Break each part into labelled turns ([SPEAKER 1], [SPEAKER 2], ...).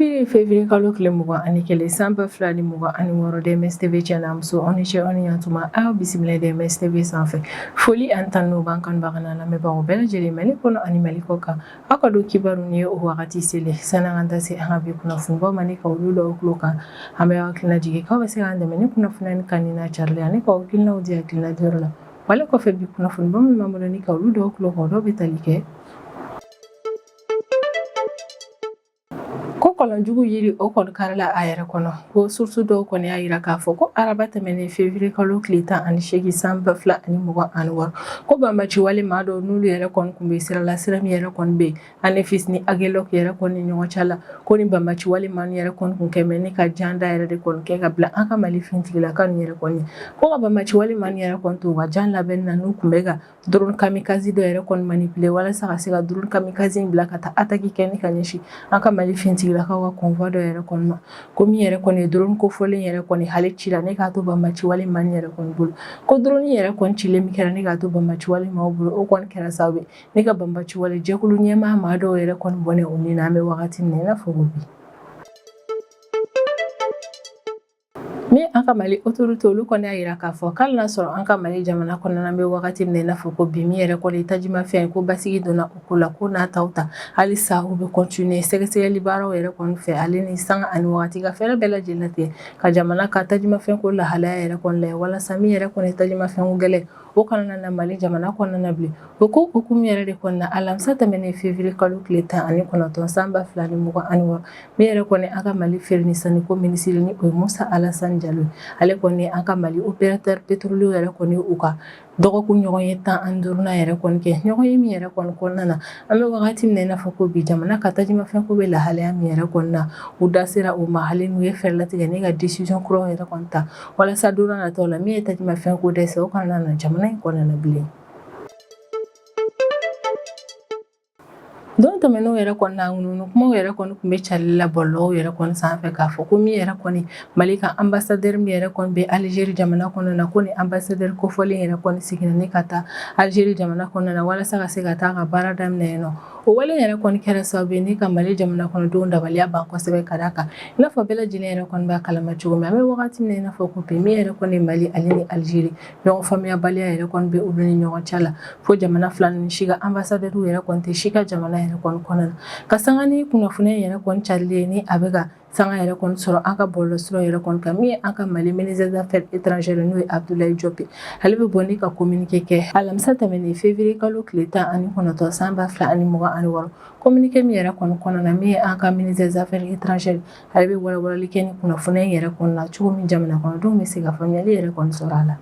[SPEAKER 1] Bi ye février kalo tile 21 san 2026, DMS TV cɛ n'a muso, aw ni ce, aw ni ɲantuma, aw bisimila DMS TV sanfɛ. Foli ani tanu b'an kanubaga n'a lamɛnbagaw bɛɛ lajɛlen Mali kɔnɔ ani Mali kɔ kan. Aw ka don kibaru ni ye o wagati selen. Sani an ka da se an ka bi kunnafonibaw ma ni ka olu da aw tulo kan, an bɛ aw hakilina jigin k'aw bɛ se k'an dɛmɛ ni kunnafoniya nin kanuni n'a carili ani k'aw hakilinaw di hakilina diyɔrɔ la. Wale kɔfɛ, bi kunnafoniba min b'an bolo ni ka olu da aw tulo kan, o dɔw bɛ tali kɛ ko kɔlɔnjugu yiri o kɔni karila a yɛrɛ kɔnɔ. Ko source dɔw kɔni y'a yira k'a fɔ ko araba tɛmɛnen février kalo tile 18 san 2026, ko banbaci wale maa dɔw n'olu yɛrɛ kɔni tun bɛ sira la, sira min yɛrɛ kɔni bɛ Anefis ni Agelok yɛrɛ kɔni ni ɲɔgɔn cɛ la, ko ni banbaci wale maa yɛrɛ kɔni tun kɛ mɛ ni ka jan da yɛrɛ de kɔni kɛ ka bila an ka Mali finitigilakaw yɛrɛ kɔni, ko ka banbaci wale maa yɛrɛ kɔni to u ka jan labɛn na, n'u tun bɛ ka drone kamikaze dɔ yɛrɛ kɔni manipuler walasa ka se ka drone kamikaze in bila ka taa attaque kɛ ni ka ɲɛsin an ka Mali finitigilakaw ka convoi dɔ yɛrɛ kɔni ma. Ko min yɛrɛ kɔni ye drone kofɔlen yɛrɛ kɔni hali cila ne k'a to banbaci wale maa yɛrɛ kɔni bolo, ko drone yɛrɛ kɔni cilen min kɛra ne k'a to banbaci wale maaw bolo, o kɔni kɛra sababu ye ne ka banbaci wale jɛkulu ɲɛmaa maa dɔw yɛrɛ kɔni bɔnɛ u ni na an bɛ wagati min na i n'a fɔ ko bi. Min an ka Mali autorité olu kɔni y'a yira k'a fɔ k'ale n'a sɔrɔ an ka Mali jamana kɔnɔna bɛ wagati min na i n'a fɔ ko bi, min yɛrɛ kɔni tajimafɛn ko basigi donna o ko la, ko n'a taw ta halisa u bɛ continuer sɛgɛsɛgɛli baaraw yɛrɛ kɔni fɛ, ale ni sanga ani wagati ka fɛɛrɛ bɛɛ lajɛlen latigɛ ka jamana ka tajimafɛn ko lahalaya yɛrɛ kɔni lajɛ, walasa min yɛrɛ kɔni tajimafɛn ko gɛlɛn o kana na Mali jamana kɔnɔna na bilen. O ko hukumu yɛrɛ de kɔnɔna, alamisa tɛmɛnen février kalo tile 19 san 2026, min yɛrɛ kɔni an ka Mali feere ni sanniko minisiri ni o ye Musa Alasani Jalo ye, ale kɔni an ka Mali opérateur pétrolier yɛrɛ kɔni u ka dɔgɔkun ɲɔgɔn ye 15nan yɛrɛ kɔni kɛ, ɲɔgɔn ye min yɛrɛ kɔni kɔnɔna na, an bɛ wagati min na i n'a fɔ ko bi, jamana ka tajimafɛn ko bɛ lahalaya min yɛrɛ kɔni na, u da sera o ma, hali n'u ye fɛɛrɛ latigɛ ni ka décision kuraw yɛrɛ kɔni ta walasa don nataw la, min ye tajimafɛn ko dɛsɛ o kana na jamana in kɔnɔna na bilen. Don tɛmɛnenw yɛrɛ kɔni na, ŋunuŋunu kumaw yɛrɛ kɔni tun bɛ carili la bɔlɔlɔw yɛrɛ kɔni sanfɛ k'a fɔ ko min yɛrɛ kɔni Mali ka ambassadeur min yɛrɛ kɔni bɛ Algérie jamana kɔnɔna na, ko ni ambassadeur kofɔlen yɛrɛ kɔni seginna ni ka taa Algérie jamana kɔnɔna na walasa ka se ka taa ka baara daminɛ yen nɔ. O wale yɛrɛ kɔni kɛra sababu ye ni ka Mali jamana kɔnɔdenw dabaliya ban kosɛbɛ, ka d'a kan i n'a fɔ bɛɛ lajɛlen yɛrɛ kɔni b'a kalama cogo min, an bɛ wagati min na i n'a fɔ ko bi, min yɛrɛ kɔni Mali ale ni Algérie ɲɔgɔn faamuyabaliya yɛrɛ kɔni bɛ olu ni ɲɔgɔn cɛ la, fo jamana fila ninnu si ka ambassadeur yɛrɛ kɔni tɛ si ka jamana yɛrɛ kɔni kɔnɔna na. Ka sanga ni kunnafoniya yɛrɛ kɔni carilen ye ni a bɛ ka sanga yɛrɛ kɔni sɔrɔ an ka bɔlɔlɔsiraw yɛrɛ kɔni kan, min ye an ka Mali ministre des affaires étrangères n'o ye Abdoulaye Diop ye, ale bɛ bɔ ni ka communiqué kɛ alamisa tɛmɛnen février kalo tile 19 san 2026. Communiqué min yɛrɛ kɔni kɔnɔna na, min ye an ka ministre des affaires étrangères, ale bɛ walawalali kɛ ni kunnafoniya in yɛrɛ kɔnɔna na cogo min jamana kɔnɔdenw bɛ se ka faamuyali yɛrɛ kɔni sɔrɔ a la.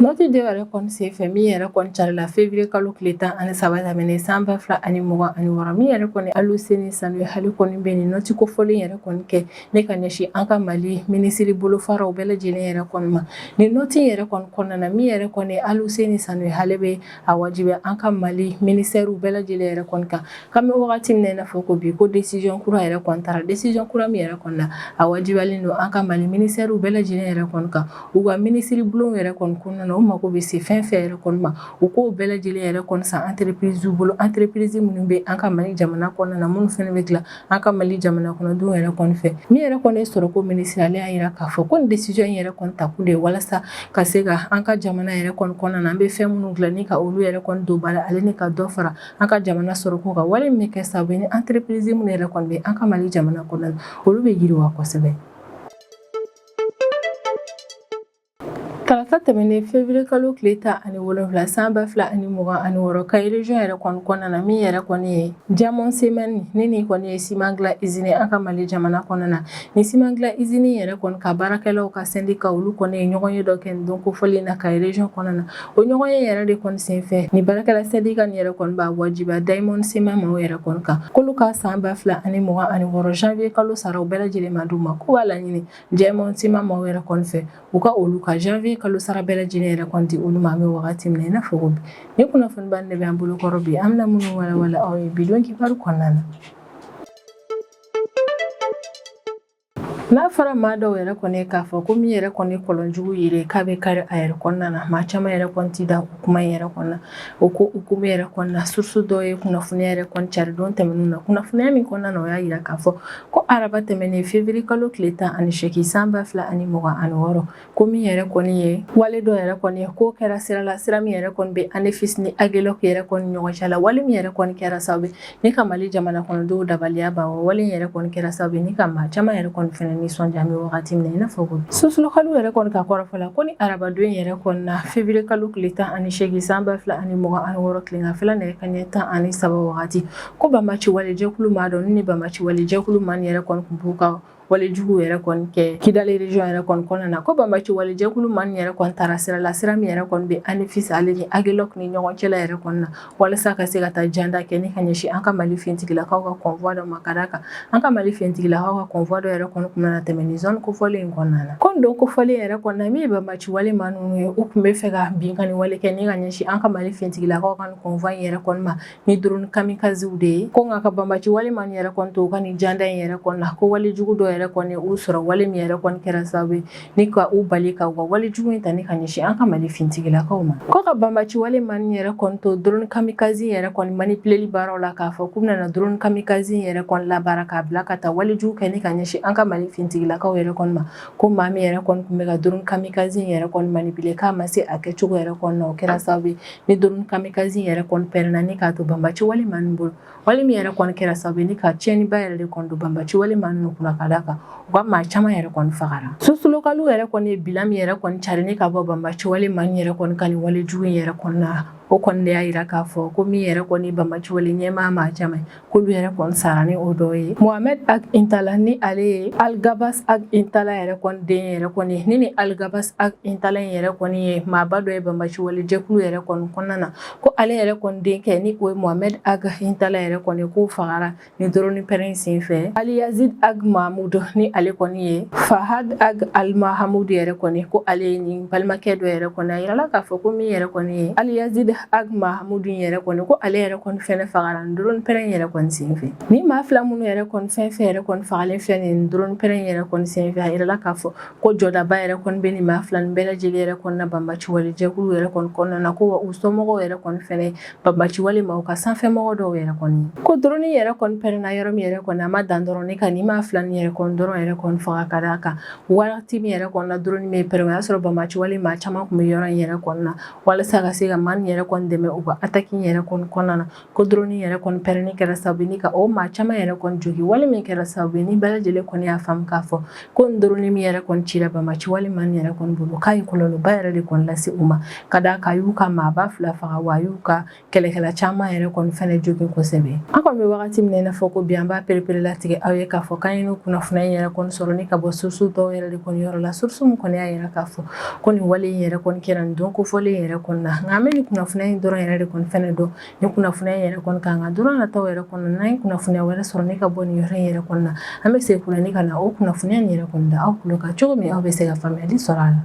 [SPEAKER 1] Nɔti dɔ yɛrɛ kɔni senfɛ min yɛrɛ kɔni carila février kalo tile 13 tɛmɛnen san 2026, min yɛrɛ kɔni Aluseni Sanu ale kɔni bɛ nin nɔti kofɔlen yɛrɛ kɔni kɛ ne ka ɲɛsin an ka Mali minisiri bolofaraw bɛɛ lajɛlen yɛrɛ kɔni ma. Nin nɔti yɛrɛ kɔni kɔnɔna na, min yɛrɛ kɔni Aluseni Sanu ale bɛ a wajibiya an ka Mali ministèrew bɛɛ lajɛlen yɛrɛ kɔni kan, k'an bɛ wagati min na i n'a fɔ ko bi, ko décision kura yɛrɛ kɔni tara, décision kura min yɛrɛ kɔni na, a wajibiyalen don an ka Mali ministèrew bɛɛ lajɛlen yɛrɛ kɔni kan, u ka minisiri bulon yɛrɛ kɔni kɔnɔna na, u mako bɛ se fɛn fɛn yɛrɛ kɔni ma, u k'o bɛɛ lajɛlen yɛrɛ kɔni san entreprise bolo, entreprise minnu bɛ an ka Mali jamana kɔnɔna na, minnu fana bɛ dilan an ka Mali jamana kɔnɔdenw yɛrɛ kɔni fɛ. Min yɛrɛ kɔni ye sɔrɔko minisiri, ale y'a jira k'a fɔ ko nin décision in yɛrɛ kɔni takun de ye walasa ka se ka an ka jamana yɛrɛ kɔni kɔnɔna na, an bɛ fɛn minnu dilan ni ka olu yɛrɛ kɔni don ba la, ale ni ka dɔ fara an ka jamana sɔrɔko kan, wale min bɛ kɛ sababu ye ni entreprise minnu yɛrɛ kɔni bɛ an ka Mali jamana kɔnɔna na, olu bɛ yiriwa kosɛbɛ. Tarata tɛmɛnen février kalo tile 17 san 2026, Kayi région yɛrɛ kɔni kɔnɔna na, min yɛrɛ kɔni ye Diamond Cement ni nin kɔni ye siman dilan usine an ka Mali jamana kɔnɔna na, ni siman dilan usine yɛrɛ kɔni ka baarakɛlaw ka syndicat olu kɔni ye ɲɔgɔn ye dɔ kɛ nin don kofɔlen na Kayi région kɔnɔna na. O ɲɔgɔn ye yɛrɛ de kɔni senfɛ, ni baarakɛla syndicat nin yɛrɛ kɔni b'a wajibiya Diamond Cement maaw yɛrɛ kɔni kan k'olu ka san 2026 janvier kalo saraw bɛɛ lajɛlen ma d'u ma, k'u b'a laɲini Diamond Cement maaw yɛrɛ kɔni fɛ u ka olu ka janvier kalo sara bɛɛ lajɛlen yɛrɛ kɔni di olu ma an bɛ wagati min na i n'a fɔ ko bi. Ni kunnafoniba de bɛ an bolo kɔrɔ bi, an bɛna minnu walawala aw ye bi don kibaru kɔnɔna na. N'a fɔra maa dɔw yɛrɛ kɔni k'a fɔ ko min yɛrɛ kɔni kɔlɔnjugu yiri k'a bɛ kari a yɛrɛ kɔnɔna na, maa caman yɛrɛ kɔni ti da o kuma in yɛrɛ kɔnɔna. O ko hukumu yɛrɛ kɔnɔna, source dɔw ye kunnafoniya yɛrɛ kɔni cari don tɛmɛnenw na. Kunnafoniya min kɔnɔna na, o y'a yira k'a fɔ ko araba tɛmɛnen février kalo tile 18 san 2026, ko min yɛrɛ kɔni ye wale dɔ yɛrɛ kɔni ye, k'o kɛra sira la, sira min yɛrɛ kɔni bɛ Anefis ni Aguelhok yɛrɛ kɔni ɲɔgɔn cɛ la. Wale min yɛrɛ kɔni kɛra sababu ni ka Mali jamana kɔnɔdenw dabaliya ban, wa wale yɛrɛ kɔni kɛra sababu ni ka maa caman yɛrɛ kɔni fɛnɛ nisɔndiya. Bɛ wagati min na i n'a fɔ ko source locale yɛrɛ kɔni ka kɔrɔfɔ la, ko ni arabadon yɛrɛ kɔni na, février kalo tile 18 san 2026, tileganfɛla nɛgɛ kanɲɛ 13 wagati, ko banbaci walejɛkulu maa dɔ ni banbaci walejɛkulu maa yɛrɛ kɔni tun b'u ka walejugu yɛrɛ kɔni kɛ Kidali région yɛrɛ kɔni kɔnɔna na, ko banbaci walejɛkulu maa yɛrɛ kɔni taara sira la, sira min yɛrɛ kɔni bɛ Anefis ale ni Aguelhok ni ɲɔgɔn cɛla yɛrɛ kɔni na, walasa ka se ka taa janda kɛ ni ka ɲɛsin an ka Mali finitigilakaw ka convoi dɔ ma. Ka d'a kan an ka Mali finitigilakaw ka convoi dɔ yɛrɛ kɔni tun bɛna tɛmɛ nin zone kofɔlen in kɔnɔna na. Ko nin don kofɔlen yɛrɛ kɔnɔna na, min ye banbaci wale maa ninnu ye, u tun bɛ fɛ ka binkanni wale kɛ ni ka ɲɛsin an ka Mali finitigilakaw ka convoi in yɛrɛ kɔni ma ni drone kamikazew de ye. Ko nka ka banbaci wale maa yɛrɛ kɔni to u ka nin janda in yɛrɛ kɔni na, ko wale jugu dɔ yɛrɛ kɔni u sɔrɔ, wale min yɛrɛ kɔni kɛra sababu ye ni ka u bali ka u ka wale jugu in ta ni ka ɲɛsin an ka Mali finitigilakaw ma. Ko ka banbaci wale maa yɛrɛ kɔni to drone kamikaze yɛrɛ kɔni manipuleli baaraw la, k'a fɔ k'u bɛna drone kamikaze yɛrɛ kɔni labaara k'a bila ka taa wale jugu kɛ ni ka ɲɛsin an ka Mali finitigilakaw yɛrɛ kɔni ma, ko maa min yɛrɛ kɔni tun bɛ ka drone kamikaze yɛrɛ kɔni manipuler, k'a ma se a kɛcogo yɛrɛ kɔni na, o kɛra sababu ye ni drone kamikaze yɛrɛ kɔni pɛrɛnna ni k'a to banbaci wale maa ninnu bolo. Wale min yɛrɛ kɔni kɛra sababu ye ni ka tiɲɛniba yɛrɛ de kɔni don banbaci wale maa ninnu kunna, ka d'a kan u ka maa caman yɛrɛ kɔni fagara. Source locale yɛrɛ kɔni ye bilan min yɛrɛ kɔni cari ni ka bɔ banbaci wale maa ninnu yɛrɛ kɔni ka nin wale jugu in yɛrɛ kɔni na, o kɔni de y'a yira k'a fɔ ko min yɛrɛ kɔni banbaci wale ɲɛmaa maa caman ye, k'olu yɛrɛ kɔni sara, ni o dɔ ye Mohamed Ag Intalla, ni ale ye Alghabass Ag Intalla yɛrɛ kɔni den yɛrɛ kɔni ni Alghabass Ag Intalla in yɛrɛ kɔni ye maaba dɔ ye banbaci wale jɛkulu yɛrɛ kɔni kɔnɔna na. Ko ale yɛrɛ kɔni denkɛ, ni o ye Mohamed Ag Intalla yɛrɛ kɔni, k'o fagara ni drone pɛrɛn sen fɛ. Alyazid Ag Mahmoud, ni ale kɔni ye Fahad Ag Almahamoud yɛrɛ kɔni, ko ale ye nin balimakɛ dɔ yɛrɛ kɔni. A yirala k'a fɔ ko min yɛrɛ kɔni ye Alyazid Ag Mahmoud yɛrɛ kɔni, ko ale yɛrɛ kɔni fɛnɛ fagara nin drone pɛrɛn yɛrɛ kɔni sen fɛ. Ni maa fila minnu yɛrɛ kɔni fɛn fɛn yɛrɛ kɔni fagalen filɛ nin drone pɛrɛn yɛrɛ kɔni sen fɛ, a yirala k'a fɔ ko jɔdaba yɛrɛ kɔni bɛ nin maa fila nin bɛɛ lajɛlen yɛrɛ kɔni na banbaci wale jɛkulu yɛrɛ kɔni kɔnɔna na, ko wa u somɔgɔw yɛrɛ kɔni fɛnɛ banbaci wale maaw ka sanfɛmɔgɔ dɔw yɛrɛ kɔni. Ko drone yɛrɛ kɔni pɛrɛnna yɔrɔ min yɛrɛ kɔni, a ma dan dɔrɔn ne ka nin maa fila nin yɛrɛ kɔni dɔrɔn yɛrɛ kɔni faga. Ka d'a kan waati min yɛrɛ kɔni na drone min pɛrɛn, o y'a sɔrɔ banbaci wale maa caman tun bɛ yɔrɔ in yɛrɛ kɔni na walasa ka se ka maa nin yɛrɛ kɔni dɛmɛ u ka attaque in yɛrɛ kɔni kɔnɔna na. Ko drone yɛrɛ kɔni pɛrɛnni kɛra sababu ni ka o maa caman yɛrɛ kɔni jogin, wale min kɛra sababu ni bɛɛ lajɛlen kɔni y'a faamu k'a fɔ ko nin drone min yɛrɛ kɔni cira banbaci wale maa nin yɛrɛ kɔni bolo, k'a ye kɔlɔlɔba yɛrɛ de kɔni lase u ma. Ka d'a kan a y'u ka maaba fila faga, wa a y'u ka kɛlɛkɛla caman yɛrɛ kɔni fɛnɛ jogin kosɛbɛ. An kɔni bɛ wagati min na i n'a fɔ ko bi, an b'a pereperelatigɛ aw ye k'a fɔ k'an ye nin kunnafoniya in yɛrɛ kɔni sɔrɔ ni ka bɔ source dɔw yɛrɛ de kɔni yɔrɔ la, source min kɔni y'a yira k'a fɔ ko nin wale in yɛrɛ kɔni kɛra nin don kofɔlen in yɛrɛ kɔni na. Nka an bɛ nin kunnafoniya in dɔrɔn yɛrɛ de kɔni fɛnɛ dɔn nin kunnafoniya in yɛrɛ kɔni kan. Nka don nataw yɛrɛ kɔnɔ, n'an ye kunnafoniya wɛrɛ sɔrɔ ni ka bɔ nin yɔrɔ in yɛrɛ kɔni na, an bɛ segin kura ni ka na o kunnafoniya in yɛrɛ kɔni da aw tulo kan cogo min aw bɛ se ka faamuyali sɔrɔ a la.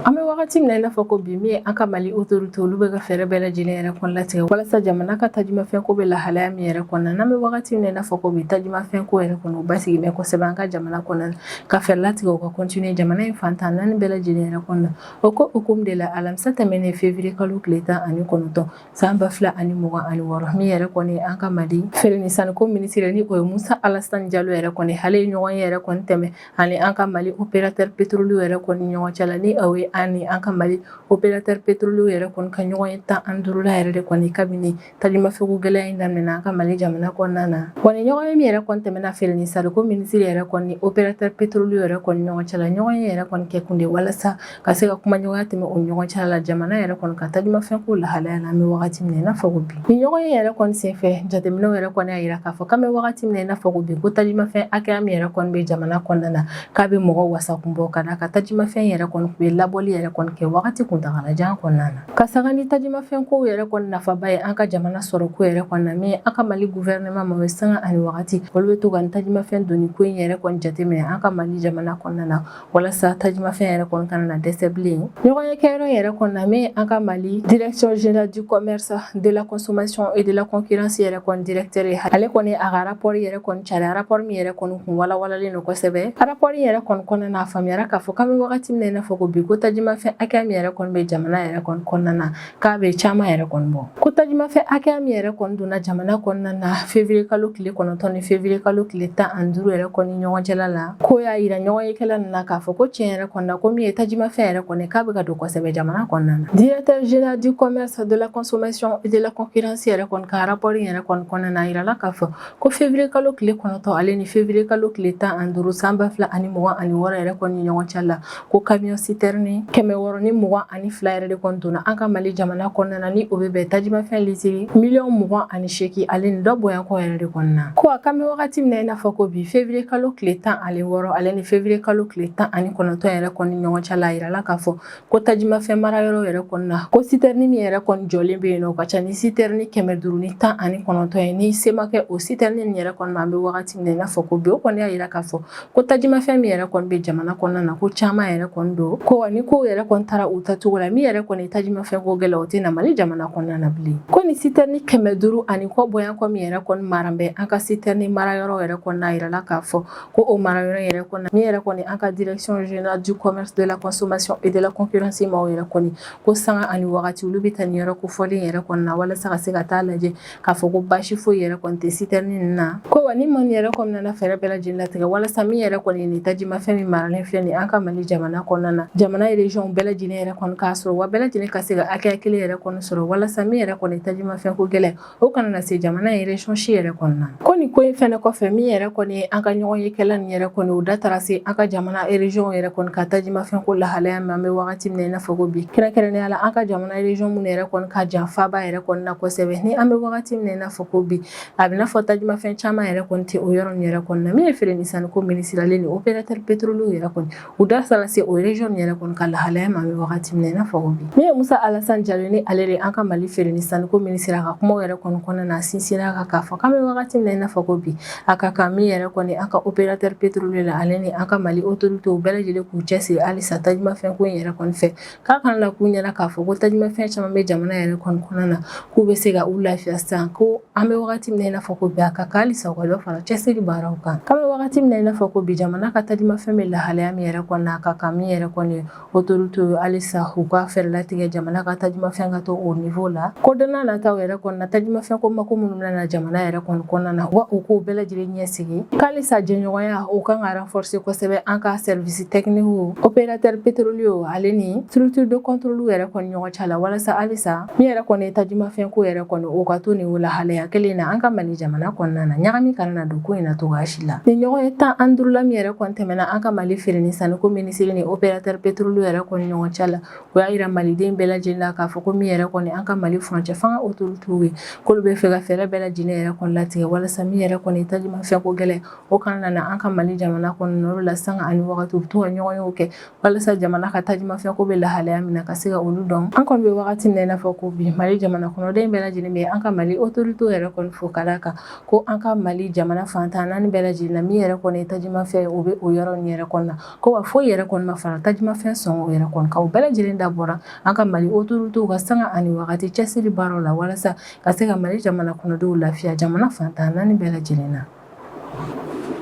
[SPEAKER 1] An bɛ wagati min na i n'a fɔ ko bi, min ye an ka Mali autorité, olu bɛ ka fɛɛrɛ bɛɛ lajɛlen yɛrɛ kɔni latigɛ walasa jamana ka tajumafɛn ko bɛ lahalaya min yɛrɛ kɔnɔ na. N'an bɛ wagati min na i n'a fɔ ko bi, tajumafɛn ko yɛrɛ kɔni o basigi bɛ kosɛbɛ an ka jamana kɔnɔ na, ka fɛɛrɛ latigɛ o ka continuer jamana in fan 14 bɛɛ lajɛlen yɛrɛ kɔnɔ na. O ko hukumu de la, alamisa tɛmɛnen février kalo tile 19 san 2026, min yɛrɛ kɔni an ka Mali feere ni sanniko minisiri, ni o ye Musa Alasani Jalo yɛrɛ kɔni, ale ye ɲɔgɔn ye yɛrɛ kɔni tɛmɛ ani an ka Mali opérateur pétrolier yɛrɛ kɔni ɲɔgɔn cɛ la, ni o ye an ni an ka Mali opérateur pétrolier yɛrɛ kɔni ka ɲɔgɔn ye 15nan yɛrɛ de kɔni kabini tajumafɛnko gɛlɛya in daminɛna an ka Mali jamana kɔnɔna na. Wa ni ɲɔgɔn ye min yɛrɛ kɔni tɛmɛna feere ni sanniko minisiri yɛrɛ kɔni ni opérateur pétrolier yɛrɛ kɔni ɲɔgɔn cɛ la, ɲɔgɔn ye yɛrɛ kɔni kɛ kun de walasa ka se ka kumaɲɔgɔnya tɛmɛ o ɲɔgɔn cɛ la jamana yɛrɛ kɔni ka tajumafɛnko lahalaya la an bɛ wagati min na i n'a fɔ ko bi. Ni ɲɔgɔn ye yɛrɛ kɔni senfɛ, jateminɛw yɛrɛ kɔni y'a yira k'a fɔ k'an bɛ wagati min na i n'a fɔ ko bi, ko tajumafɛn hakɛya min yɛrɛ kɔni bɛ jamana kɔnɔna na, k'a bɛ mɔgɔ wasakun bɔ, ka d'a kan tajumafɛn yɛrɛ kɔni kɔni tun bɛ labɔli yɛrɛ kɔni kɛ wagati kuntagalajan kɔnɔna na. Ka sanga ni tajimafɛn kow yɛrɛ kɔni nafaba ye an ka jamana sɔrɔko yɛrɛ kɔni na, min an ka Mali gouvernement ma, o ye sanga ani wagati olu bɛ to ka nin tajimafɛn donni ko in yɛrɛ kɔni jateminɛ an ka Mali jamana kɔnɔna na, walasa tajimafɛn yɛrɛ kɔni kana na dɛsɛ bilen. Ɲɔgɔnye kɛyɔrɔ yɛrɛ kɔni na, min an ka Mali Direction générale du commerce, de la consommation et de la concurrence yɛrɛ kɔni directeur ye, ale kɔni a ka rapport yɛrɛ kɔni cari, rapport min yɛrɛ kɔni kun walawalalen don kosɛbɛ. Rapport yɛrɛ kɔni kɔnɔna na, a faamuyara k'a fɔ k'an bɛ wagati min na i n'a fɔ ko bi, ko tajimafɛn hakɛya min yɛrɛ kɔni bɛ jamana yɛrɛ kɔni kɔnɔna na, k'a bɛ caman yɛrɛ kɔni bɔ. Ko tajimafɛn hakɛya min yɛrɛ kɔni donna jamana kɔnɔna na février kalo tile 9 ni février kalo tile 15 yɛrɛ kɔni ɲɔgɔn cɛla la, ko y'a yira ɲɔgɔnyekɛla ninnu na k'a fɔ ko tiɲɛ yɛrɛ kɔni na, ko min ye tajimafɛn yɛrɛ kɔni, k'a bɛ ka don kosɛbɛ jamana kɔnɔna na. Directeur général du commerce, de la consommation et de la concurrence yɛrɛ kɔni ka rapport yɛrɛ kɔni kɔnɔna na, a yirala k'a fɔ ko février kalo tile 9 ale ni février kalo tile 15 san 2026 yɛrɛ kɔni ɲɔgɔn cɛ la, ko camion citerne 622 yɛrɛ de kɔni donna an ka Mali jamana kɔnɔna na, ni o bɛ bɛn tajimafɛn litiri miliyɔn 28 ale ni dɔ bonya kɔ yɛrɛ de kɔnɔna na. Ko a k'an bɛ wagati min na i n'a fɔ ko bi, février kalo tile 16 ale ni février kalo tile 19 yɛrɛ kɔni ɲɔgɔn cɛ la, a yirala k'a fɔ ko tajimafɛn marayɔrɔ yɛrɛ kɔni na, ko citerne min yɛrɛ kɔni jɔlen bɛ yen nɔ, o ka ca ni citerne 519 ye, ni se ma kɛ o citerne nin yɛrɛ kɔni ma an bɛ wagati min na i n'a fɔ ko bi. O kɔni y'a yira k'a fɔ ko tajimafɛn min yɛrɛ kɔni bɛ jamana kɔnɔna na, ko caman yɛrɛ kɔni don, ko ni kow yɛrɛ kɔni taara u tacogo la, min yɛrɛ kɔni tajimafɛn ko gɛlɛ, o tɛ na Mali jamana kɔnɔna na bilen. Ko ni citerne 500 ani kɔ bonya kɔ min yɛrɛ kɔni mara bɛ an ka citerne marayɔrɔ yɛrɛ kɔni na, a yirala k'a fɔ ko o marayɔrɔ yɛrɛ kɔni, min yɛrɛ kɔni an ka Direction générale du commerce, de la consommation et de la concurrence maaw yɛrɛ kɔni, ko sanga ani wagati olu bɛ taa nin yɔrɔ kofɔlen yɛrɛ kɔni na, walasa ka se ka taa lajɛ k'a fɔ ko baasi foyi yɛrɛ kɔni tɛ citerne ninnu na. Ko wa ni maa yɛrɛ kɔni nana fɛɛrɛ bɛɛ lajɛlen latigɛ walasa min yɛrɛ kɔni nin tajimafɛn min maralen filɛ nin an ka Mali jamana kɔnɔna na, jamana région bɛɛ lajɛlen yɛrɛ kɔni k'a sɔrɔ, wa bɛɛ lajɛlen ka se ka hakɛya kelen yɛrɛ kɔni sɔrɔ, walasa min yɛrɛ kɔni tajimafɛn ko gɛlɛn, o kana na se jamana in région si yɛrɛ kɔnɔna. Ko nin ko in fɛnɛ kɔfɛ, min yɛrɛ kɔni an ka ɲɔgɔnyekɛla nin yɛrɛ kɔni, o da taara se an ka jamana région yɛrɛ kɔni ka tajimafɛn ko lahalaya min an bɛ wagati min na i n'a fɔ ko bi, kɛrɛnkɛrɛnnenya la an ka jamana région minnu yɛrɛ kɔni ka jan faaba yɛrɛ kɔni na kosɛbɛ, ni an bɛ wagati min na i n'a fɔ ko bi, a bɛ n'a fɔ tajimafɛn caman yɛrɛ kɔni tɛ o yɔrɔ nin yɛrɛ kɔni na. Min ye feere ni sanniko minisiri, ale ni opérateur pétrolier yɛrɛ kɔni, u da taara se o région nin yɛrɛ kɔni ka lahalaya ma an bɛ wagati min na i n'a fɔ ko bi. Min ye Musa Alassane Jalo ni ale de an ka Mali feere ni sanniko minisiri, a ka kumaw yɛrɛ kɔni kɔnɔna na, a sinsinna kan k'a fɔ k'an bɛ wagati min na i n'a fɔ ko bi, a ka kan min yɛrɛ kɔni an ka opérateur pétrolier la, ale ni an ka Mali autorité bɛɛ lajɛlen k'u cɛsiri halisa tajimafɛn ko in yɛrɛ kɔni fɛ, k'a kana na k'u ɲɛna k'a fɔ ko tajimafɛn caman bɛ jamana yɛrɛ kɔni kɔnɔna na, k'u bɛ se ka u lafiya sisan. Ko an bɛ wagati min na i n'a fɔ ko bi, a ka kan halisa u ka dɔ fara cɛsiri baaraw kan. K'an bɛ wagati min na i n'a fɔ ko bi, jamana ka tajimafɛn bɛ lahalaya min yɛrɛ kɔni na, a ka kan min yɛrɛ kɔni autorité halisa u ka fɛɛrɛ latigɛ jamana ka tajimafɛn ka to o niveau la. Ko don n'a nataw yɛrɛ kɔni na, tajimafɛn ko mako minnu bɛna na jamana yɛrɛ kɔni kɔnɔna na, wa u k'o bɛɛ lajɛlen ɲɛsigi. K'halisa jɛɲɔgɔnya, o kan ka renforcer kosɛbɛ an ka service technique, opérateur pétrolier, ale ni structure de contrôle yɛrɛ kɔni ɲɔgɔn cɛ la, walasa halisa min yɛrɛ kɔni ye tajimafɛn ko yɛrɛ kɔni, o ka to nin o lahalaya kelen na an ka Mali jamana kɔnɔna na, ɲagami kana na don ko in na cogoya si la. Nin ɲɔgɔn ye 15 la min yɛrɛ kɔni tɛmɛna an ka Mali feere ni sanniko minisiri ni opérateur pétrolier yɛrɛ kɔni ɲɔgɔn cɛ la, o y'a yira maliden bɛɛ lajɛlen la k'a fɔ ko min yɛrɛ kɔni an ka Mali furancɛ fanga autorité ye, k'olu bɛ fɛ ka fɛɛrɛ bɛɛ lajɛlen yɛrɛ kɔni latigɛ walasa min yɛrɛ kɔni tajimafɛn ko gɛlɛn, o kana na an ka Mali jamana kɔnɔna la. Sanga ani wagati u bɛ to ka ɲɔgɔnyew kɛ walasa jamana ka tajimafɛn ko bɛ lahalaya min na, ka se ka olu dɔn. An kɔni bɛ wagati min na i n'a fɔ ko bi, Mali jamana kɔnɔden bɛɛ lajɛlen bɛ an ka Mali autorité yɛrɛ kɔni fo ka d'a kan ko an ka Mali jamana fan 14 bɛɛ lajɛlen na, min yɛrɛ kɔni ye tajimafɛn, o bɛ o yɔrɔ nin yɛrɛ kɔni na. Ko wa foyi yɛrɛ kɔni ma fara tajimafɛn sɔngɔ yɛrɛ kɔni kan. O bɛɛ lajɛlen dabɔra an ka Mali autorité ka sanga ani wagati cɛsiri baaraw la, walasa ka se ka Mali jamana kɔnɔdenw lafiya jamana fan 14 bɛɛ lajɛlen na.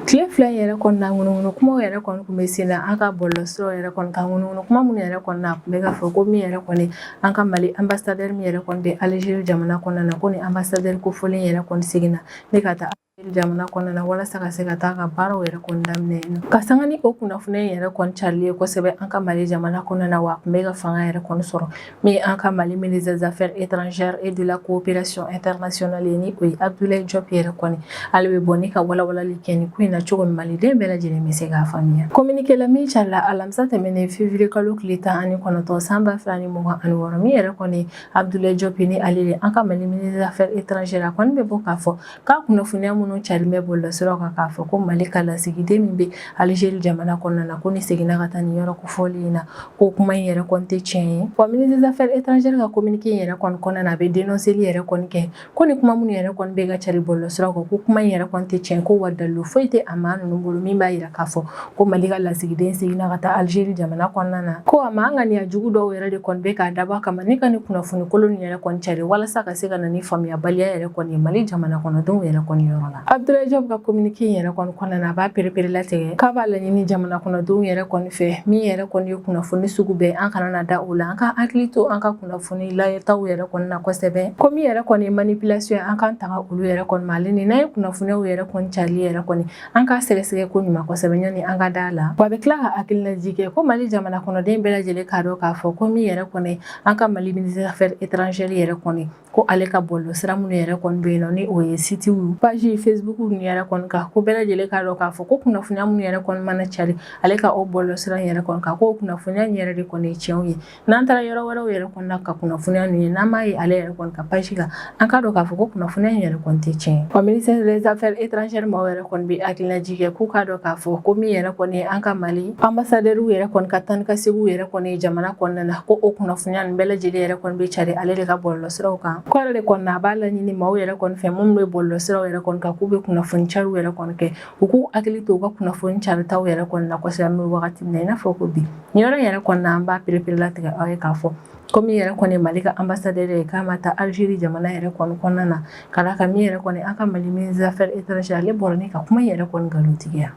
[SPEAKER 1] Tile 2 in yɛrɛ kɔnɔna, ŋunuŋunu kumaw yɛrɛ kɔni tun bɛ sen na an ka bɔlɔlɔsiraw yɛrɛ kɔni kan. Ŋunuŋunu kuma minnu yɛrɛ kɔni na, a tun bɛ ka fɔ ko min yɛrɛ kɔni an ka Mali ambassadeur min yɛrɛ kɔni bɛ Algérie jamana kɔnɔna na, ko ni ambassadeur kofɔlen yɛrɛ kɔni seginna ne ka taa jamana kɔnɔna na, walasa ka se ka taa ka baaraw yɛrɛ kɔni daminɛ yen. Ka sanga ni o kunnafoniya yɛrɛ kɔni carili ye kosɛbɛ an ka Mali jamana kɔnɔna na, wa a tun bɛ ka fanga yɛrɛ kɔni sɔrɔ, min ye an ka Mali ministre des Affaires étrangères et de la coopération internationale ye, ni o ye Abdoulaye Diop yɛrɛ kɔni, ale bɛ bɔ ni ka walawalali kɛ nin ko in na cogo min maliden bɛɛ lajɛlen bɛ se k'a faamuya. Communiqué la min carila alamisa tɛmɛnen, février kalo tile 19 san 2026, min yɛrɛ kɔni Abdoulaye Diop, ni ale de an ka Mali ministre des Affaires étrangères, a kɔni bɛ bɔ k'a fɔ k'a kunnafoniya minnu minnu carilen bɛ bɔlɔlɔsiraw kan k'a fɔ ko Mali ka lasigiden min bɛ Algérie jamana kɔnɔna na, ko nin seginna ka taa nin yɔrɔ kofɔlen in na, ko kuma in yɛrɛ kɔni tɛ tiɲɛ ye. Wa ministre des Affaires étrangères ka communiqué in yɛrɛ kɔni kɔnɔna na, a bɛ dénonceli yɛrɛ kɔni kɛ ko ni kuma minnu yɛrɛ kɔni bɛ ka cari bɔlɔlɔsiraw kan, ko kuma in yɛrɛ kɔni tɛ tiɲɛ, ko wa dalilu foyi tɛ a maa ninnu bolo min b'a jira k'a fɔ ko Mali ka lasigiden seginna ka taa Algérie jamana kɔnɔna na. Ko a maa ŋaniya jugu dɔw yɛrɛ de kɔni bɛ k'a dabɔ a kama ni ka nin kunnafoni kolon yɛrɛ kɔni cari walasa ka se ka na ni faamuyabaliya yɛrɛ kɔni ye Mali jamana kɔnɔdenw yɛrɛ kɔni yɔrɔ la. Abdoulaye Diop ka communiqué in yɛrɛ kɔni kɔnɔna na, a b'a pereperelatigɛ k'a b'a laɲini jamana kɔnɔdenw yɛrɛ kɔni fɛ, min yɛrɛ kɔni ye kunnafoni sugu bɛɛ, an kana na da o la, an ka hakili to an ka kunnafoni layɛtaw yɛrɛ kɔni na kosɛbɛ, ko min yɛrɛ kɔni ye manipulation ye, an k'an tanga olu yɛrɛ kɔni ma, ale ni n'an ye kunnafoniyaw yɛrɛ kɔni carili yɛrɛ kɔni, an k'a sɛgɛsɛgɛ ko ɲuman kosɛbɛ ɲani an ka da la. Wa a bɛ tila ka hakilinajigin kɛ ko Mali jamana kɔnɔden bɛɛ lajɛlen k'a dɔn k'a fɔ ko min yɛrɛ kɔni an ka Mali ministre des Affaires étrangères yɛrɛ kɔni, ko ale ka bɔlɔlɔsira minnu yɛrɛ kɔni bɛ yen nɔ, ni o ye sitew, page Facebook ninnu yɛrɛ kɔni kan, ko bɛɛ lajɛlen k'a dɔn k'a fɔ ko kunnafoniya minnu yɛrɛ kɔni mana cari ale ka o bɔlɔlɔsira in yɛrɛ kɔni kan, ko kunnafoniya in yɛrɛ de kɔni ye tiɲɛw ye. N'an taara yɔrɔ wɛrɛw yɛrɛ kɔni na ka kunnafoniya ninnu ye, n'an m'a ye ale yɛrɛ kɔni ka page kan, an k'a dɔn k'a fɔ ko kunnafoniya in yɛrɛ kɔni tɛ tiɲɛ ye. Wa ministère des Affaires étrangères maaw yɛrɛ kɔni bɛ hakilinajigin kɛ k'u k'a dɔn k'a fɔ ko min yɛrɛ kɔni ye an ka Mali ambassadeur yɛrɛ kɔni ka taa ni ka seginw yɛrɛ kɔni ye jamana kɔnɔna na, ko o kunnafoniya ninnu bɛɛ lajɛlen yɛrɛ kɔni bɛ cari ale de ka bɔlɔlɔsiraw kan. Ko yɛrɛ de kɔni na, a b'a laɲini maaw yɛrɛ kɔni fɛ minnu bɛ bɔlɔlɔsiraw yɛrɛ kɔni kan, k'u bɛ kunnafoni cariw yɛrɛ kɔni kɛ, u k'u hakili to u ka kunnafoni caritaw yɛrɛ kɔni na kosɛbɛ. An bɛ wagati min na i n'a fɔ ko bi, nin yɔrɔ in yɛrɛ kɔni na, an b'a pereperelatigɛ aw ye k'a fɔ ko min yɛrɛ kɔni Mali ka ambassadeur ye, k'a ma taa Algérie jamana yɛrɛ kɔni kɔnɔna na, ka d'a kan min yɛrɛ kɔni an ka Mali ministre des Affaires étrangères, ale bɔra ni ka kuma in yɛrɛ kɔni nkalontigiya.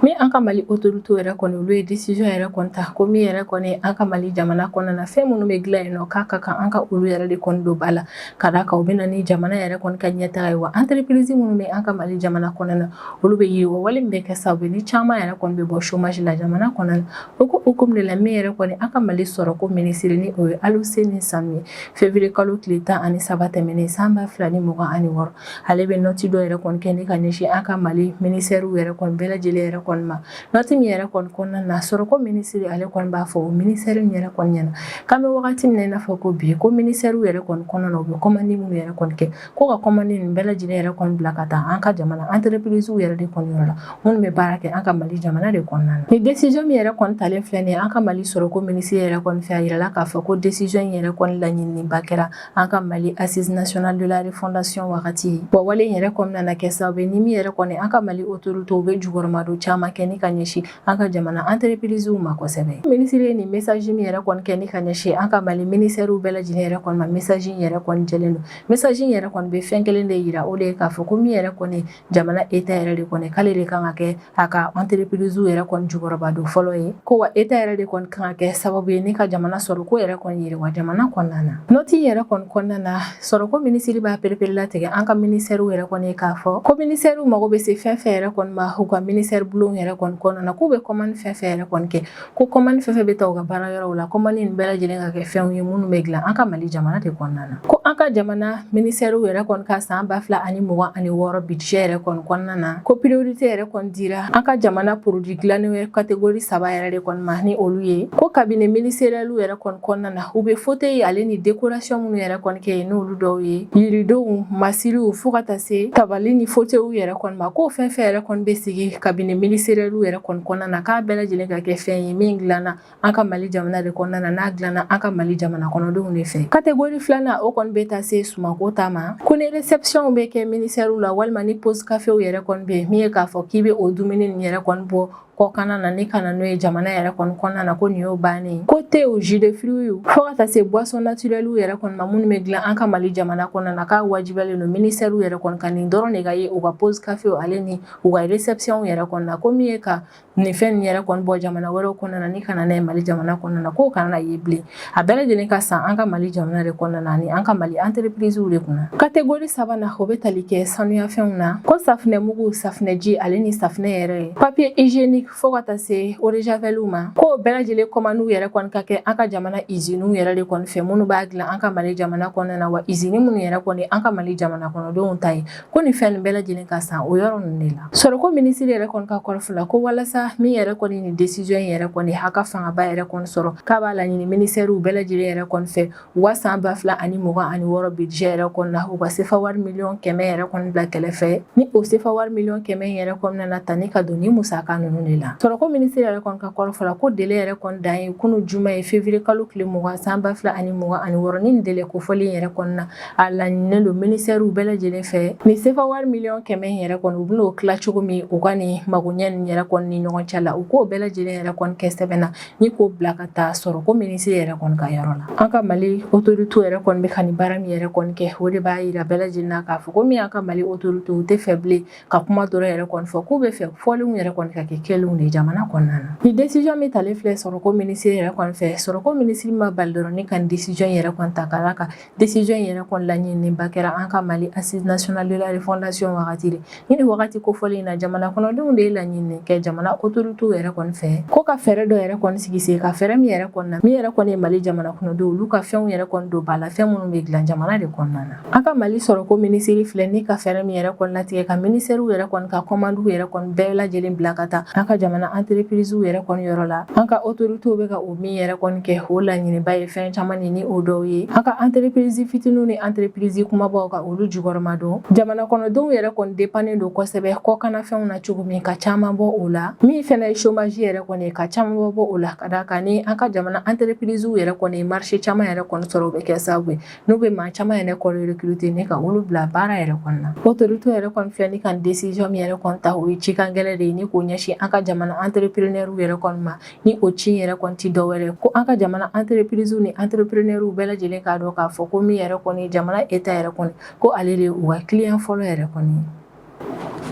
[SPEAKER 1] Min an ka Mali autorité yɛrɛ kɔni, olu ye décision yɛrɛ kɔni ta ko min yɛrɛ kɔni an ka Mali jamana kɔnɔna na, fɛn minnu bɛ dilan yen nɔ, k'a ka kan an ka olu yɛrɛ de kɔni don ba la, ka d'a kan u bɛ na ni jamana yɛrɛ kɔni ka ɲɛtaga ye. Wa entreprise minnu bɛ an ka Mali jamana kɔnɔna na, olu bɛ yiriwa, wale min bɛ kɛ sababu ye ni caman yɛrɛ kɔni bɛ bɔ chômage la jamana kɔnɔna na. O ko hukumu de la, min yɛrɛ kɔni an ka Mali sɔrɔko minisiri, ni o ye Aluseni Sanu ye, février kalo tile 13 tɛmɛnen san 2026, ale bɛ note dɔ yɛrɛ kɔni kɛ ni ka ɲɛsin an ka Mali ministère yɛrɛ kɔni bɛɛ lajɛlen yɛrɛ kɔni ma. Note min yɛrɛ kɔni kɔnɔna na, sɔrɔko minisiri ale kɔni b'a fɔ o ministère in yɛrɛ kɔni ɲɛna k'an bɛ wagati min na i n'a fɔ ko bi, ko ministère yɛrɛ kɔni kɔnɔna na, u bɛ commande minnu yɛrɛ kɔni kɛ, ko ka commande ninnu bɛɛ lajɛlen yɛrɛ kɔni bila ka taa an ka jamana entreprise yɛrɛ de kɔni yɔrɔ la, minnu bɛ baara kɛ an ka Mali jamana de kɔnɔna na. Ni décision min yɛrɛ kɔni talen filɛ nin ye an ka Mali sɔrɔko minisiri yɛrɛ kɔni fɛ, a yirala k'a fɔ ko décision in yɛrɛ kɔni laɲiniba kɛra an ka Mali Assise nationale de la refondation wagati. Wa wale in yɛrɛ kɔni nana kɛ sababu ye ni min yɛrɛ kɔni an ka Mali autorité bɛ jukɔrɔmadon caman kɛ ni ka ɲɛsin an ka jamana entreprise ma kosɛbɛ. Minisiri ye nin message min yɛrɛ kɔni kɛ ni ka ɲɛsin an ka Mali ministère bɛɛ lajɛlen yɛrɛ kɔni ma, message in yɛrɛ kɔni jɛlen don. Message in yɛrɛ kɔni bɛ fɛn kelen de yira, o de ye k'a fɔ ko min yɛrɛ kɔni jamana État yɛrɛ de kɔni, k'ale de kan ka kɛ a ka entreprise yɛrɛ kɔni jukɔrɔba don fɔlɔ ye, ko wa État yɛrɛ de kɔni kan ka kɛ sababu ye ni ka jamana sɔrɔ ko yɛrɛ kɔni yiriwa jamana kɔnɔna na. Note yɛrɛ kɔni kɔnɔna na, sɔrɔko minisiri b'a pereperelatigɛ an ka ministère yɛrɛ kɔni k'a fɔ ko ministère mago bɛ se fɛn fɛn yɛrɛ kɔni ma u ka ministère bulon yɛrɛ kɔni kɔnɔna na, k'u bɛ commande fɛn fɛn yɛrɛ kɔni kɛ, ko commande fɛn fɛn bɛ taa u ka baara yɔrɔw la, commande nin bɛɛ lajɛlen ka kɛ fɛnw ye minnu bɛ dilan an ka Mali jamana de kɔnɔna na. Ko an ka jamana ministère yɛrɛ kɔni ka san 2026 budget yɛrɛ kɔni kɔnɔna na, ko priorité yɛrɛ kɔni dira an ka jamana produit dilannen catégorie saba yɛrɛ de kɔni ma, ni olu ye ko cabinet ministériel yɛrɛ kɔni kɔnɔna na, u bɛ fauteuil ale ni décoration minnu yɛrɛ kɔni kɛ yen, n'olu dɔw ye yiridenw, masiriw, fo ka taa se tabali ni fauteuil yɛrɛ kɔni ma, k'o fɛn fɛn yɛrɛ kɔni bɛ sigi cabinet ministériel yɛrɛ kɔni kɔnɔna na, k'a bɛɛ lajɛlen ka kɛ fɛn ye min dilanna an ka Mali jamana de kɔnɔna na, n'a dilanna an ka Mali jamana kɔnɔdenw de fɛ. Catégorie filanan, o kɔni bɛ taa se sumako ta ma, ko ni réception bɛ kɛ ministère la, walima ni pause café yɛrɛ kɔni bɛ yen, min ye k'a fɔ k'i bɛ o dumuni nin yɛrɛ kɔni bɔ kɔkanna na ni ka na n'o ye jamana yɛrɛ kɔni kɔnɔna na, ko nin y'o bannen ye, ko thé o jus de fruits, fo ka taa se boisson naturelle yɛrɛ kɔni ma minnu bɛ dilan an ka Mali jamana kɔnɔna na, k'a wajibiyalen don ministère yɛrɛ kɔni ka nin dɔrɔn de ka ye u ka pause café ale ni u ka réception yɛrɛ kɔni na, ko min ye ka nin fɛn nin yɛrɛ kɔni bɔ jamana wɛrɛw kɔnɔna na ni ka na n'a ye Mali jamana kɔnɔna na, k'o kana na ye bilen, a bɛɛ lajɛlen ka san an ka Mali jamana de kɔnɔna na ani an ka Mali entreprise de kunna. Catégorie sabanan, o bɛ tali kɛ sanuyafɛnw na, ko safunɛmugu, safunɛji ale ni safunɛ yɛrɛ ye, papier hygiénique. hydroalcoolique fo ka taa se eau de javel ma, k'o bɛɛ lajɛlen kɔmandiw yɛrɛ kɔni ka kɛ an ka jamana iziniw yɛrɛ de kɔni fɛ, minnu b'a dilan an ka Mali jamana kɔnɔna na, wa izini minnu yɛrɛ kɔni an ka Mali jamana kɔnɔdenw ta ye, ko nin fɛn nin bɛɛ lajɛlen ka san o yɔrɔ ninnu de la. Sɔrɔko minisiri yɛrɛ kɔni ka kɔrɔfɔ la, ko walasa min yɛrɛ kɔni nin décision in yɛrɛ kɔni a ka fangaba yɛrɛ kɔni sɔrɔ, k'a b'a laɲini minisɛriw bɛɛ lajɛlen yɛrɛ kɔni fɛ, u ka san 2026 budget yɛrɛ kɔni na, u ka sefa wari miliyɔn 100 yɛrɛ kɔni bila kɛrɛfɛ, ni o sefa wari miliyɔn 100 yɛrɛ kɔni na ta ni ka don ni musaka ninnu de la. Sɔrɔko minisiri yɛrɛ kɔni ka kɔrɔfɔ la, ko délai yɛrɛ kɔni dan ye kunu juma ye, février kalo tile 20 san 2026. Ni délai kofɔlen yɛrɛ kɔni na, a laɲininen don minisɛriw bɛɛ lajɛlen fɛ, ni sefa wari miliyɔn 100 yɛrɛ kɔni, u bɛn'o tila cogo min u ka nin magoɲɛ nin yɛrɛ kɔni ni ɲɔgɔn cɛ la, u k'o bɛɛ lajɛlen yɛrɛ kɔni kɛ sɛbɛn na ni k'o bila ka taa sɔrɔko minisiri yɛrɛ kɔni ka yɔrɔ la. An ka Mali autorité yɛrɛ kɔni bɛ ka nin baara min yɛrɛ kɔni kɛ, o de b'a yira bɛɛ lajɛlen na k'a fɔ ko min y'an ka Mali autorité, u tɛ fɛ bilen ka kuma dɔrɔn yɛrɛ kɔni fɔ, k'u bɛ fɛ fɔlenw yɛrɛ kɔni ka kɛ kɛlenw de jamana kɔnɔna na. Ni décision min talen filɛ sɔrɔko minisiri yɛrɛ kɔni fɛ, sɔrɔko minisiri ma bali dɔrɔn ni ka nin décision yɛrɛ kɔni ta, ka d'a kan décision yɛrɛ kɔni laɲiniba kɛra an ka Mali assise nationale de la refondation wagati de. Ni nin wagati kofɔlen in na, jamana kɔnɔdenw de ye laɲini kɛ jamana autorité yɛrɛ kɔni fɛ, ko ka fɛɛrɛ dɔ yɛrɛ kɔni sigi sen ka fɛɛrɛ min yɛrɛ kɔni na, min yɛrɛ kɔni ye Mali jamana kɔnɔdenw olu ka fɛnw yɛrɛ kɔni don ba la, fɛn minnu bɛ dilan jamana de kɔnɔna na. An ka Mali sɔrɔko minisiri filɛ ni ka fɛɛrɛ min yɛrɛ kɔni latigɛ ka minisɛriw yɛrɛ kɔni ka kɔmandiw yɛrɛ kɔni bɛɛ lajɛlen bila ka taa an ka jamana entreprisew yɛrɛ kɔni yɔrɔ la. An ka autoritéw bɛ ka o min yɛrɛ kɔni kɛ, o laɲiniba ye fɛn caman ni o dɔw ye an ka entreprise fitininw ni entreprise kumabaw ka olu jukɔrɔma don. Jamana kɔnɔdenw yɛrɛ kɔni dépendnen don kosɛbɛ kɔkanafɛnw na cogo min, ka caman bɔ o la, min fɛnɛ ye chômage yɛrɛ kɔni ye, ka caman bɔ o la, ka d'a kan ni an ka jamana entreprisew yɛrɛ kɔni ye marché caman yɛrɛ kɔni sɔrɔ, o bɛ kɛ sababu ye n'u bɛ maa caman yɛrɛ kɔni recruter ni ka olu bila baara yɛrɛ kɔni na. Autorité yɛrɛ kɔni filɛ ni ka décision min yɛrɛ kɔni ta, o ye cikan gɛlɛn de ye ni k'o ɲɛsin an ka jamana entrepreneurs yɛrɛ kɔni ma. Ni o ci yɛrɛ kɔni ti dɔwɛrɛ ko an ka jamana entreprise ni entrepreneurs bɛɛ lajɛlen k'a dɔn k'a fɔ ko min yɛrɛ kɔni jamana état yɛrɛ kɔni, ko ale de ye u ka client fɔlɔ yɛrɛ kɔni ye.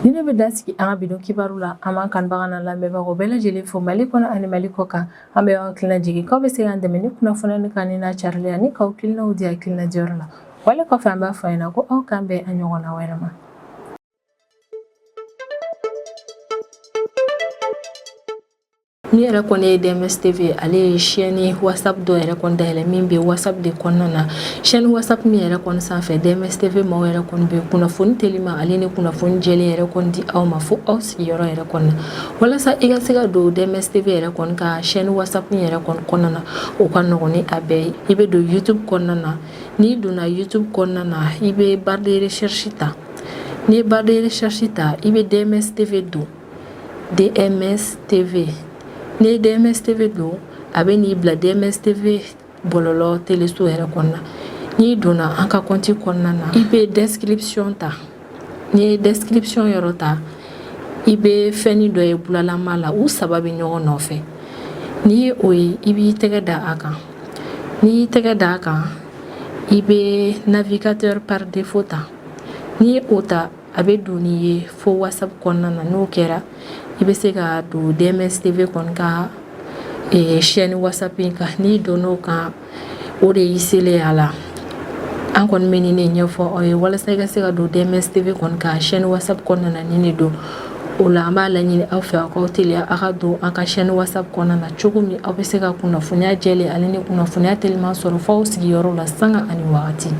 [SPEAKER 1] Ni ne bɛ dan sigi an ka bi don kibaru la, an b'an kanubaga n'an lamɛnbagaw bɛɛ lajɛlen fo Mali kɔnɔ ani Mali kɔ kan. An bɛ aw hakilina jigin k'aw bɛ se k'an dɛmɛ ni kunnafoniya ni kanu n'a carili ani k'aw hakilinaw di hakilina diyɔrɔ la. Wale kɔfɛ, an b'a fɔ aw ɲɛna ko aw k'an bɛn a ɲɔgɔnna wɛrɛ ma. Min yɛrɛ kɔni ye DMS TV, ale ye chaîne WhatsApp dɔ yɛrɛ kɔni dayɛlɛ min bɛ WhatsApp de kɔnɔna na. Chaîne WhatsApp min yɛrɛ kɔni sanfɛ, DMS TV maaw yɛrɛ kɔni bɛ kunnafoni telima ale ni kunnafoni jɛlen yɛrɛ kɔni di aw ma fo aw sigiyɔrɔ yɛrɛ kɔni na. Walasa i ka se ka don DMS TV yɛrɛ kɔni ka chaîne WhatsApp yɛrɛ kɔni kɔnɔna na, o ka nɔgɔn ni a bɛɛ ye. I bɛ don YouTube kɔnɔna na. N'i donna YouTube kɔnɔna na, i bɛ barre de recherche ta. N'i ye barre de recherche ta, i bɛ DMS TV don. DMS TV, n'i ye DMS TV don, a bɛ n'i bila DMS TV bɔlɔlɔ teleso yɛrɛ kɔnɔna. N'i donna an ka compte kɔnɔna na, i bɛ description ta. N'i ye description yɔrɔ ta, i bɛ fɛnnin dɔ ye bulalama la, u saba bɛ ɲɔgɔn nɔfɛ. N'i ye o ye, i b'i tɛgɛ da a kan. N'i y'i tɛgɛ da a kan, i bɛ navigateur par défaut ta. N'i ye o ta, a bɛ don n'i ye fo WhatsApp kɔnɔna na. N'o kɛra, i bɛ se ka don DMS TV kɔni ka chaîne WhatsApp in kan. N'i donn'o kan, o de y'i selen a la. An kɔni bɛ nin de ɲɛfɔ aw ye walasa i ka se ka don DMS TV kɔni ka chaîne WhatsApp kɔnɔna na. Nin de don o la, an b'a laɲini aw fɛ aw k'aw teliya aw ka don an ka chaîne WhatsApp kɔnɔna na, cogo min aw bɛ se ka kunnafoniya jɛlen ale ni kunnafoniya teliman sɔrɔ fo aw sigiyɔrɔ la sanga ani wagati.